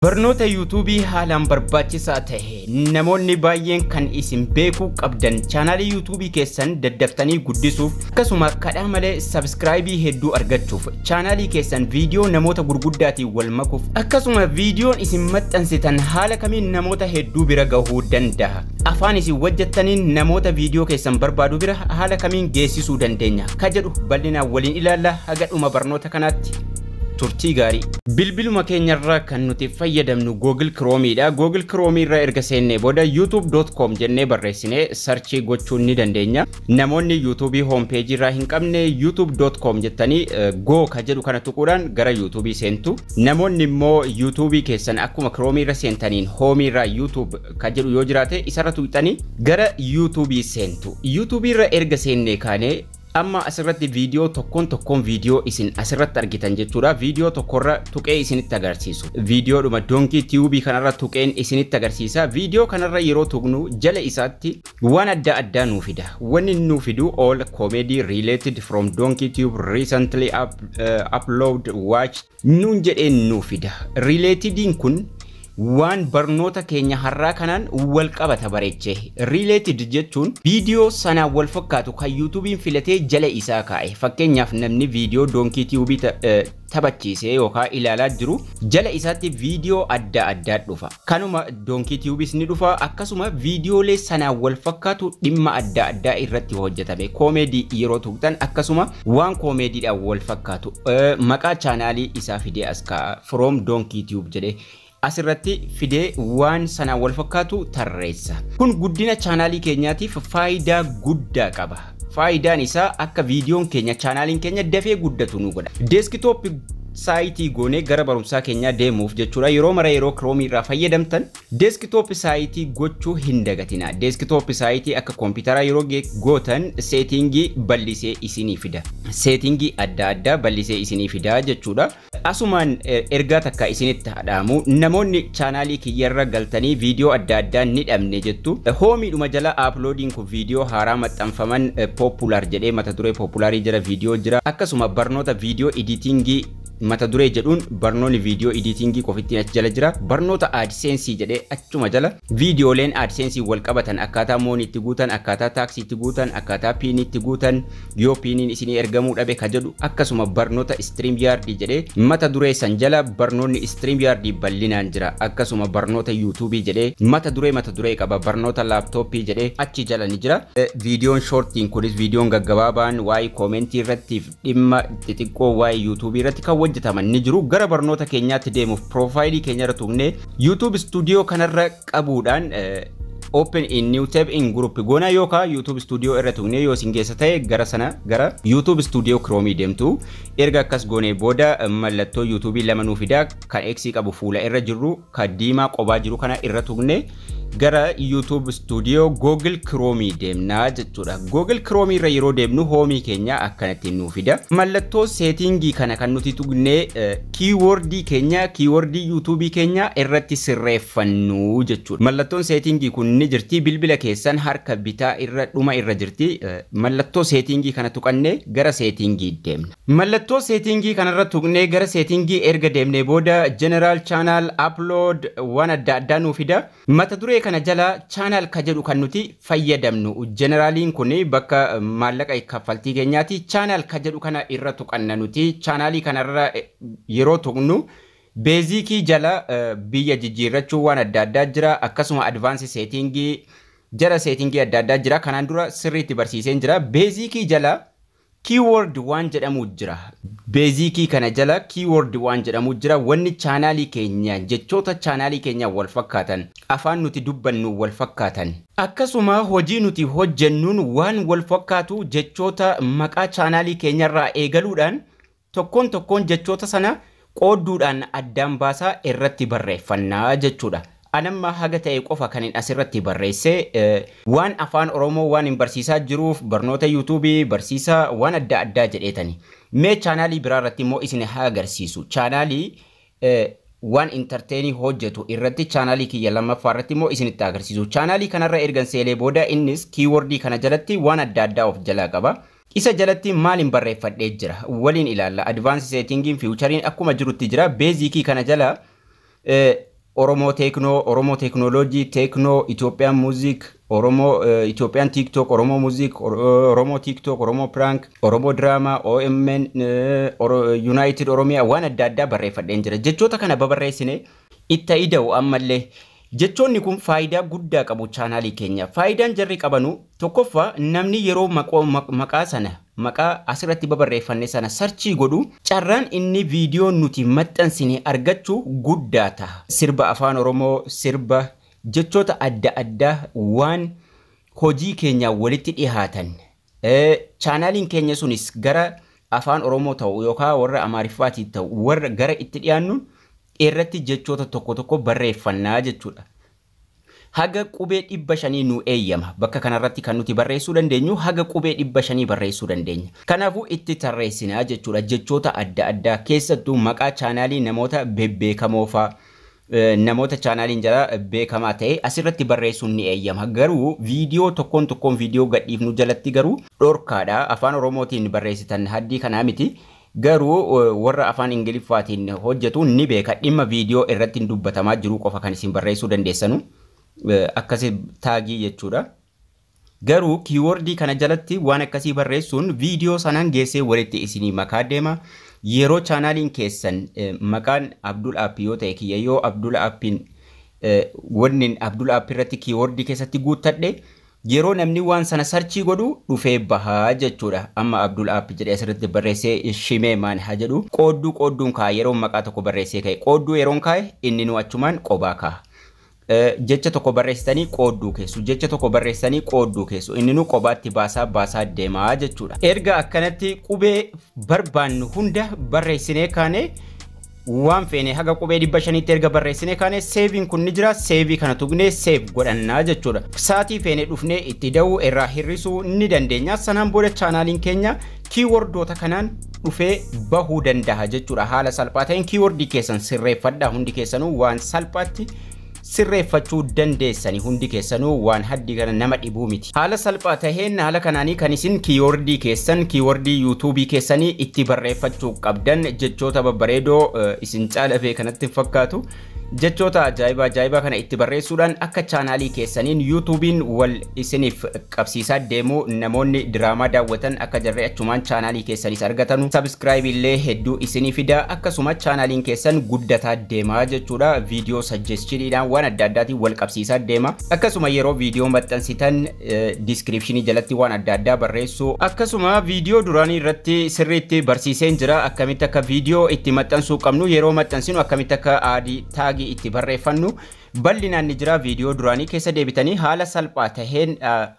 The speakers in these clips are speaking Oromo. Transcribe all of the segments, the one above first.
Barnoota YouTubeii haalaan barbaachisaa ta'e, namoonni baay'een kan isin beekuu qabdan, chaanaalii YouTubeii keessan daddaftanii guddisuuf, akkasuma kadhaa malee subscribeii hedduu argachuuf, chaanaalii keessan viidiyoo namoota gurguddaatiin wal makuuf, akkasuma viidiyoon isin maxxansitan haala kamiin namoota hedduu bira gahuu danda'a, afaan isin hojjettaniin namoota viidiyoo keessan barbaadu bira haala kamiin geessisuu dandeenya ka jedhu bal'inaan waliin ilaalla. Haga dhuma barnoota kanaatti turtii gaarii. Bilbiluma keenyarraa kan nuti fayyadamnu Google Chrome'dha. Google Chrome irra erga seennee booda youtube.com jennee barreessinee searchii gochuu ni dandeenya. Namoonni YouTube homepage irraa hin qabne youtube.com jettanii go ka jedhu kana tuquudhaan gara YouTube seentu. Namoonni immoo YouTube keessan akkuma Chrome irra seentaniin home irraa YouTube ka jedhu yoo jiraate isarra tuqxanii gara YouTube seentu. YouTube irra erga seennee kaanee amma asirratti viidiyoo tokkoon tokkoon viidiyoo isin asirratti argitan jechuudha. Viidiyoo tokkorra tuqee isinitti agarsiisu. Viidiyoodhuma Donkey Tubeii kanarra tuqeen isinitti agarsiisa. Viidiyoo kanarra yeroo tuqnu jala isaatti waan adda addaa nuu fida. Wanni nuu fidu all comedy related from Donkey Tube recently upload watch nuun jedheen nuu fida. Relatediin kun waan barnoota keenya har'aa kanaan wal qabata bareechee. Related jechuun viidiyoo sanaan wal fakkaatu kan YouTubeiin filatee jala isaa kaa'e. Fakkeenyaaf, namni viidiyoo Donkey Tubeii taphachiisee yookaan ilaalaa jiru jala isaatti viidiyoo adda addaa dhufa. Kanuma Donkey Tubeis ni dhufa, akkasuma viidiyoolee sanaan wal fakkaatu dhimma adda addaa irratti hojjetame. Koomeedii yeroo tuqxan akkasuma waan koomeediidhaan wal fakkaatu maqaa chaanaalii isaa fidee as kaa'a. From Donkey Tube jedhee asirratti fidee waan sanaan wal fakkaatu tarreessa. Kun guddina chaanaalii keenyaatiif faayidaa guddaa qaba. Faayidaan isaa akka viidiyoon keenya, chaanaaliin keenya dafee guddatu nu godha. Desktop siteii goonee gara barumsaa keenyaa deemuuf jechuudha. Yeroo mara yeroo Chromeii irraa fayyadamtan desktop siteii gochuu hin dagatina. Desktop siteii akka koompitaraa yeroo gootan settingii bal'isee isinii fida. Settingii adda addaa bal'isee isinii fida jechuudha. Asumaan ergaa takka isinitti hadhaamu, namoonni chaanaalii kiyyarra galtanii viidiyoo adda addaa ni dhabne jettu. Homeiidhuma jala uploadiin kun viidiyoo haaraa maxxanfaman, popular jedhee mata duree popularii jala viidiyoo jira. Akkasuma barnoota viidiyoo editingii mata duree jedhuun barnoonni viidiyoo editingii qofittiin achi jala jira. Barnoota AdSense jedhee achuma jala viidiyooleen AdSense wal qabatan, akkaataa MONIi itti guutan, akkaataa taxii itti guutan, akkaataa PINii itti guutan, yoo PINiin isinii ergamuu dhabe ka jedhu, akkasuma barnoota StreamYard jedhee mata duree san jala barnoonni StreamYard bal'inaan jira. Akkasuma barnoota YouTubeii jedhee mata duree qaba. Barnoota laptopii jedhee achi jala ni jira. Viidiyoon shortiin kunis viidiyoon gaggabaabaan waa'ee commentii irratti, dhimma xixiqqoo waa'ee YouTubeii irratti kan hojjetaman ni jiru. Gara barnoota keenyaatti deemuuf profileii keenya irra tuqnee YouTube Studio kanarra qabuudhaan open in new tab in group goona, yookaan YouTube Studio irra tuqnee yoo isin geessa ta'e gara sana gara YouTube Studio Chrome deemtu. Erga akkas goonee booda mallattoo YouTube lama nuu fida. Kan X qabu fuula irra jirru, kan diimaa qobaa jiru kana irra tuqnee gara YouTube Studio Google Chrome deemnaa jechuudha. Google Chrome irra yeroo deemnu homeii keenya akkanatti nuu fida. Mallattoo settingii kana kan nuti tuqnee keywordii keenya, keywordii YouTube keenya irratti sirreeffannu jechuudha. Mallattoon settingii kun ni jirti, bilbila keessan harka bitaa irra dhuma irra jirti. Mallattoo settingii kana tuqannee gara settingii deemna. Mallattoo settingii kanarra tuqnee gara settingii erga deemnee booda general, channel, upload waan adda addaa nuu fida. Mata duree kana jala channel ka jedhu kan nuti fayyadamnu, generaliin kun bakka maallaqa kaffaltii keenyaati. Channel ka jedhu kana irra tuqanna nuti. Channelii kanarra yeroo tuqnu basicii jala biyya jijjiirrachuu waan adda addaa jira, akkasuma advanced settingii jala settingii adda addaa jira. Kanaan dura sirriitti barsiiseen jira. Basicii jala keyword waan jedhamu jira. Basicii kana jala keyword waan jedhamu jira. Wanni chaanaalii keenya, jechoota chaanaalii keenya wal fakkaatan, afaan nuti dubbannu wal fakkaatan, akkasuma hojii nuti hojjennuun waan wal fakkaatu, jechoota maqaa chaanaalii keenyarraa eegaluudhaan tokkoon tokkoon jechoota sana qoodduudhaan addaan baasaa irratti barreeffannaa jechuudha. Anamma haga ta'e qofa kan hin asirratti barreesse, waan afaan Oromoo waan hin barsiisaa jiruuf barnoota YouTubeii barsiisaa waan adda addaa jedheetani. Mee chaanaalii biraa irratti immoo isin haa agarsiisu. Chaanaalii waan entertainii hojjetu irratti, chaanaalii kiyya lammaffaa irratti immoo isinitti agarsiisu. Chaanaalii kanarra ergan seenee booda innis keywordii kana jalatti waan adda addaa of jalaa qaba. Isa jalatti maaliin barreeffadhee jira? Waliin ilaalla. Advanced settingiin featureiin akkuma jirutti jira. Basicii kana jala Oromoo Teeknoo, Oromoo Teeknooloojii, Teeknoo, Itoophiyaan Music, Oromoo Itoophiyaan TikTok, Oromoo Music, Oromoo TikTok, Oromoo Prank, Oromoo Diraamaa, OMN, United Oromiyaa waan adda addaa barreeffadheen jira. Jechoota kana babarreessine itti ida'u ammallee jechoonni kun faayidaa guddaa qabu chaanaalii keenya. Faayidaan jarri qabanu tokkoffaa namni yeroo maqaa sana maqaa asirratti babarreeffanne sana search godhu carraan inni viidiyoo nuti maxxansine argachuu guddaa ta'a. Sirba afaan Oromoo, sirba jechoota adda addaa waan hojii keenya walitti dhihaatan. Chaanaaliin keenya sunis gara afaan Oromoo ta'u yookaan warra Amaariffaatiin ta'u warra gara itti dhiyaannu irratti jechoota tokko tokko barreeffannaa jechuudha. Haga qubee 500 nu eeyyama. Bakka kanarratti kan nuti barreessuu dandeenyu haga qubee 500 barreessuu dandeenya. Kanaafuu itti tarreessinaa jechuudha. Jechoota adda addaa keessattuu maqaa chaanaalii namoota bebbeekamoo fa'aa namoota chaanaaliin jala beekamaa ta'e asirratti barreessuun ni eeyyama. Garuu viidiyoo tokkoon tokkoon viidiyoo gadhiifnu jalatti garuu dhorkaadha. Afaan Oromootiin barreessitan haddii kanaa miti. Garuu warra afaan Ingiliffaatiin hojjetu ni beeka. Dhimma viidiyoo irratti dubbatamaa jiru qofa kan isin barreessuu dandeessanu. Akkasi tag jechuudha. Garuu keyword kana jalatti waan akkasii barreessuun viidiyoo sanaan geessee walitti isinii makaa deema. Yeroo chaanaaliin keessan maqaan Abdul App yoo ta'e kiyya yoo Abdul Appiin wanni Abdul App irratti keyword keessatti guuttadhe yeroo namni waan sana search godhu dhufee bahaa jechuudha. Amma Abdul App jedhee asirratti barreessee shimee maan haa jedhu qoodduu qoodduun kaa'a yeroo maqaa tokko barreessee ka'e qoodduu yeroon kaa'e inni nu achumaan qobaa kaa'a. Jecha tokko barreessitanii qoodduu keessu jecha tokko barreessitanii qoodduu keessu inni nu qobaatti baasaa baasaa deemaa jechuudha. Erga akkanatti qubee barbaannu hunda barreessinee kaane waan feene haga qubee 500tti erga barreessinee kaane save-iin kun ni jira save kana tuqnee save godhannaa jechuudha. Saatii feene dhufnee itti da'uu irraa hir'isuu ni dandeenya. Sanaan booda chaanaaliin keenya keywordoota kanaan dhufee bahuu danda'a jechuudha. Haala salphaa ta'een keyword keessan sirreeffadhaa hundi keessanuu waan salphaatti sirreeffachuu dandeessani hundi keessanuu waan haddi kana nama dhibuu miti. Haala salphaa taheen haala kanaanii kan isin keyword keessan keyword yuutuubii keessanii itti barreeffachuu qabdan jechoota babbareedoo isin caala beekanatti fakkaatu. Jechoota ajaa'ibaa ajaa'ibaa kana itti barreessuudhaan akka chaanaalii keessaniin yuutuubiin wal isiniif qabsiisaa deemu namoonni diraamaa daawwatan akka jarree achumaan chaanaalii keessanis argatanu subscribe illee hedduu isinii fida akkasuma chaanaaliin keessan guddataa deemaa jechuudha. Viidiyoo suggestioniidhaan waan adda addaatiin wal qabsiisaa deema. Akkasuma yeroo viidiyoo maxxansitan description jalatti waan adda addaa barreessuu akkasuma viidiyoo duraanii irratti sirriitti barsiiseen jira akkamitti akka viidiyoo itti maxxansuu qabnu yeroo maxxansinu akkamitti akka add tag itti barreeffannu bal'inaan ni jira. Viidiyoo duraanii keessa deebitanii haala salphaa taheen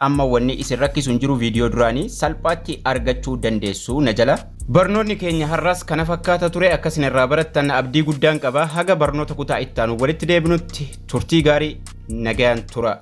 amma wanni isin rakkisu hin jiru viidiyoo duraanii salphaatti argachuu dandeessu na jala. Barnoonni keenya har'as kana fakkaata ture akkasin irraa barattan abdii guddaan qaba. Haga barnoota kutaa itti aanu walitti deebinutti turtii gaarii nagayaan tura.